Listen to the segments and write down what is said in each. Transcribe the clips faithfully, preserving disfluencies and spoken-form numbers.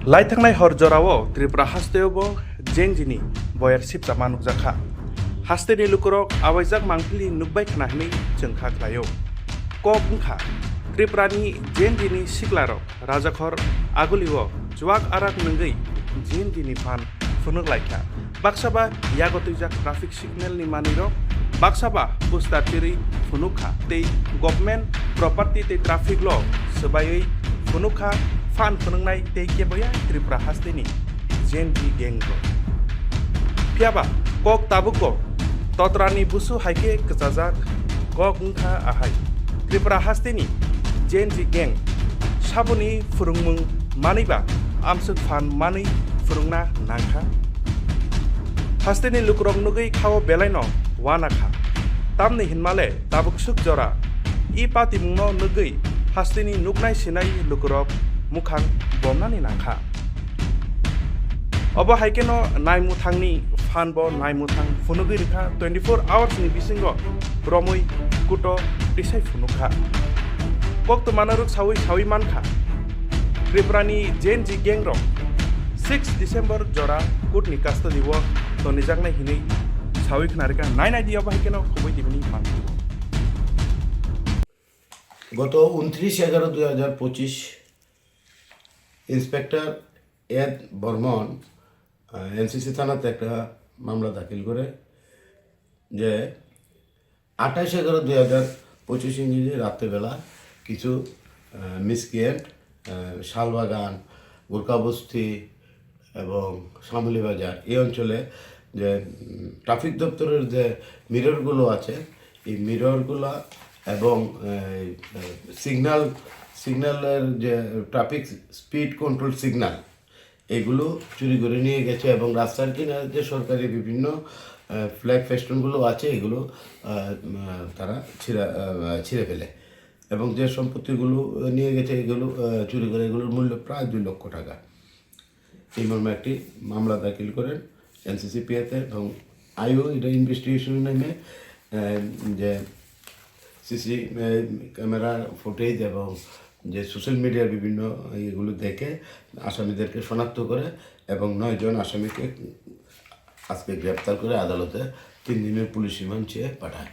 Laithangnai hor jorao Tripura hasteo bo Gen Z ni boyar sipchama nukjakha. Hasteni lukurok awaijak mangpili nukbai khna hinwi chwngkha khlaio. Kok wngkha Tripurani Gen Z ni siklarok rajakhor agulio chuak arak nwngwi Gen Z ni phan phunuk laikha. Baksa ba yago twijak traffic signal ni manwirok, baksa ba poster chirwi phunukha tei government property tei traffic law swbaiwi phunukha phan phunuknai tei keboya Tripura hasteni Gen Z gang rok. Phiyaba kok tabukbo totrani busu haikhe kwchajak kok wngkha ahai. Tripura hasteni Gen Z gang saboni phwrwngmung manwi ba amswk phan manwi phwrwngna nangkha. Hasteni lukurok nugwi khao belaino wana kha. Tamni hinmale tabuk swk jora i patimungno nugwi hasteni nuknai sinai lukurok mukhang bomnani nangkha. Obo hai kheno naimuthangni phan bo naimuthang phunugwi rwkha, twenty four hours ni bisingo romwi kuto tisai phunukha. Koktwmano rwksawi sawi mankha, Tripurani Gen Z gang rok six December jora court ni custody o tonijaknai hinwi sawi khna rwkha. Nai nai di obo hai kheno khoboi tibini mangpili. গত ঊনত্রিশ এগারো দুই হাজার পঁচিশ inspector add Barman এনসিসি থানাতে একটা মামলা দাখিল করে যে আঠাশ এগারো দুই হাজার পঁচিশ ইংরেজি রাত্রেবেলা কিছু মিসক্রিয়েন্ট শালবাগান, গোর্খাবস্তি এবং শ্যামলী বাজার এই অঞ্চলে যে ট্রাফিক দপ্তরের যে মিররগুলো আছে, এই মিররগুলা এবং সিগন্যাল সিগন্যালের যে ট্রাফিক স্পিড কন্ট্রোল সিগন্যাল এগুলো চুরি করে নিয়ে গেছে এবং রাস্তার কিনারে যে সরকারি বিভিন্ন ফ্ল্যাগ ফেস্টুনগুলো আছে এগুলো আহ, উম, তারা ছিঁড়া আহ, ছিঁড়ে ফেলে এবং যে সম্পত্তিগুলো নিয়ে গেছে এগুলো আহ, চুরি করে এগুলোর মূল্য প্রায় দুই লক্ষ টাকা। এই মর্মে একটি মামলা দাখিল করেন এনসিসিপিএতে এবং আইও এটা ইনভেস্টিগেশন নেমে আহ, যে সিসি ক্যামেরা ফুটেজ এবং যে সোশ্যাল মিডিয়ার বিভিন্ন ইয়েগুলো দেখে আসামিদেরকে শনাক্ত করে এবং নয় জন আসামিকে আজকে গ্রেপ্তার করে আদালতে তিন দিনের পুলিশ রিমান্ড চেয়ে পাঠায়।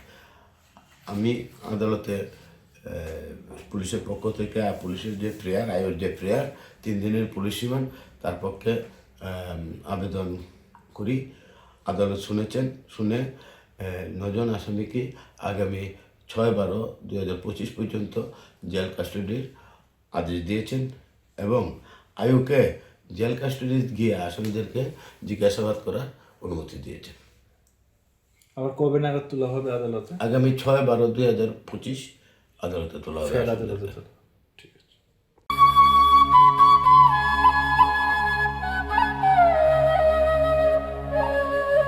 আমি আদালতে আহ, পুলিশের পক্ষ থেকে আহ, পুলিশের যে প্রেয়ার আইওর যে প্রেয়ার তিন দিনের পুলিশ রিমান্ড তার পক্ষে আহ, আবেদন করি। আদালত শুনেছেন, শুনে আহ, নজন আসামিকে আগামী ছয় বারো দুই হাজার পঁচিশ পর্যন্ত জেল কাস্টডির আদেশ দিয়েছেন এবং আইওকে জেল কাস্টডিত গিয়ে আসামিদেরকে জিজ্ঞাসাবাদ করার অনুমতি দিয়েছেন। আবার কবে নাগাদ তোলা হবে আদালতে? আগামী ছয় বারো দুই হাজার পঁচিশ আদালতে তোলা হবে ফের আসামিদেরকে। আদালতে তোলা।